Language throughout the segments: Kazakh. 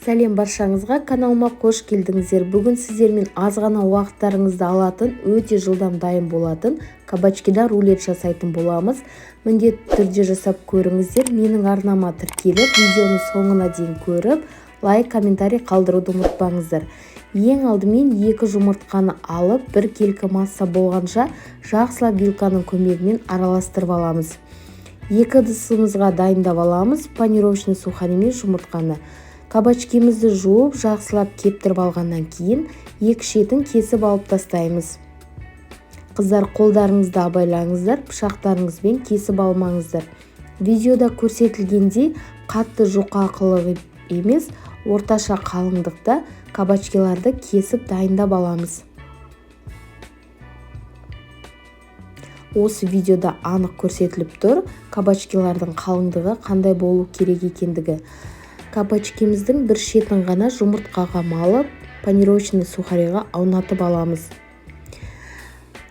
Сәлем баршаңызға, каналыма қош келдіңіздер. Бүгін сіздермен аз ғана уақыттарыңызды алатын, өте жылдам дайын болатын кабачкидан рулет жасайтын боламыз. Міндетті түрде жасап көріңіздер. Менің арнама тіркеліп, видеоны соңына дейін көріп, лайк, комментарий қалдыруды ұмытпаңыздар. Ең алдымен 2 жұмыртқаны алып, бір келкі масса болғанша жақсылап вилканың көмегімен араластырып аламыз. Екі ыдысымызға дайындап аламыз панировочный сухари мен жұмыртқаны. Кабачкимізді жуып, жақсылап кептіріп алғаннан кейін екі шетін кесіп алып тастаймыз. Қыздар, қолдарыңызды абайлаңыздар, пышақтарыңызбен кесіп алмаңыздар. Видеода көрсетілгендей қатты жұқа қылып емес, орташа қалыңдықта кабачкиларды кесіп дайындап аламыз. Осы видеода анық көрсетіліп тұр, кабачкилардың қалыңдығы қандай болу керек екендігі. Кабачкиміздің бір шетін ғана жұмыртқаға малып, панировочный сухариға аунатып аламыз.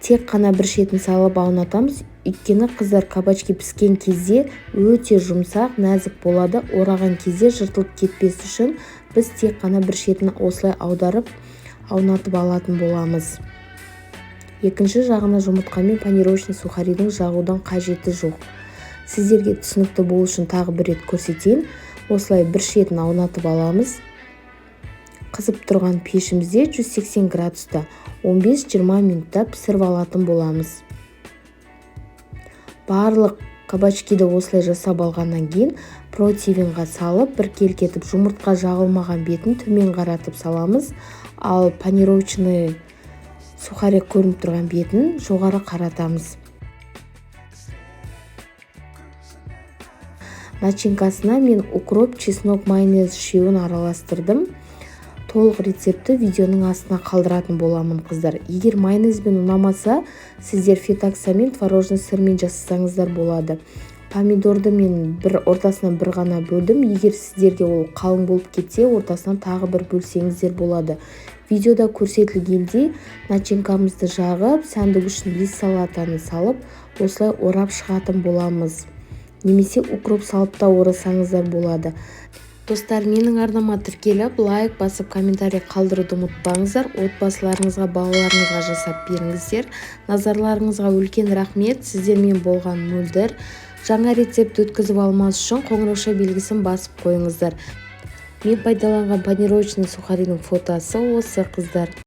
Тек қана бір шетін салып аунатамыз, өйткені қыздар, кабачки піскен кезде өте жұмсақ, нәзік болады. Ораған кезде жыртылып кетпес үшін біз тек қана бір шетін осылай аударып аунатып алатын боламыз. Екінші жағына жұмыртқа мен панировочный сухаридің жағудың қажеті жоқ. Сіздерге түсінікті болу үшін тағы бір рет көрсетейін. Осылай бір шетін аунатып аламыз. Қызып тұрған пешімізде 180 градуста 15-20 минутта пісіріп алатын боламыз. Барлық кабачкиді осылай жасап алғаннан кейін противенға салып, бір келкі етіп жұмыртқа жағылмаған бетін төмен қаратып саламыз, ал панировочный сухарик көрініп тұрған бетін жоғары қаратамыз. Начинкасына мен укроп, чеснок, майонез үшеуін араластырдым. Толық рецепті видеоның астына қалдыратын боламын, қыздар. Егер майонезбен ұнамаса, сіздер фетаксамен, творожный сырмен жасасаңыздар болады. Помидорды мен бір ортасынан бір ғана бөлдім. Егер сіздерге ол қалың болып кетсе, ортасынан тағы бір бөлсеңіздер болады. Видеода көрсетілгендей начинкамызды жағып, сәндік үшін лист салатаны салып, осылай орап шығатын боламыз. Немесе укроп салып та орасаңыздар болады. Достар, менің арнама тіркеліп, лайк басып, комментарий қалдыруды ұмытпаңыздар. Отбасыларыңызға, балаларыңызға жасап беріңіздер. Назарларыңызға үлкен рахмет. Сіздермен болған Мөлдір. Жаңа рецепт өткізіп алмас үшін қоңырауша белгісін басып қойыңыздар. Мен пайдаланған панировочный сухаридің фотосы осы, қыздар.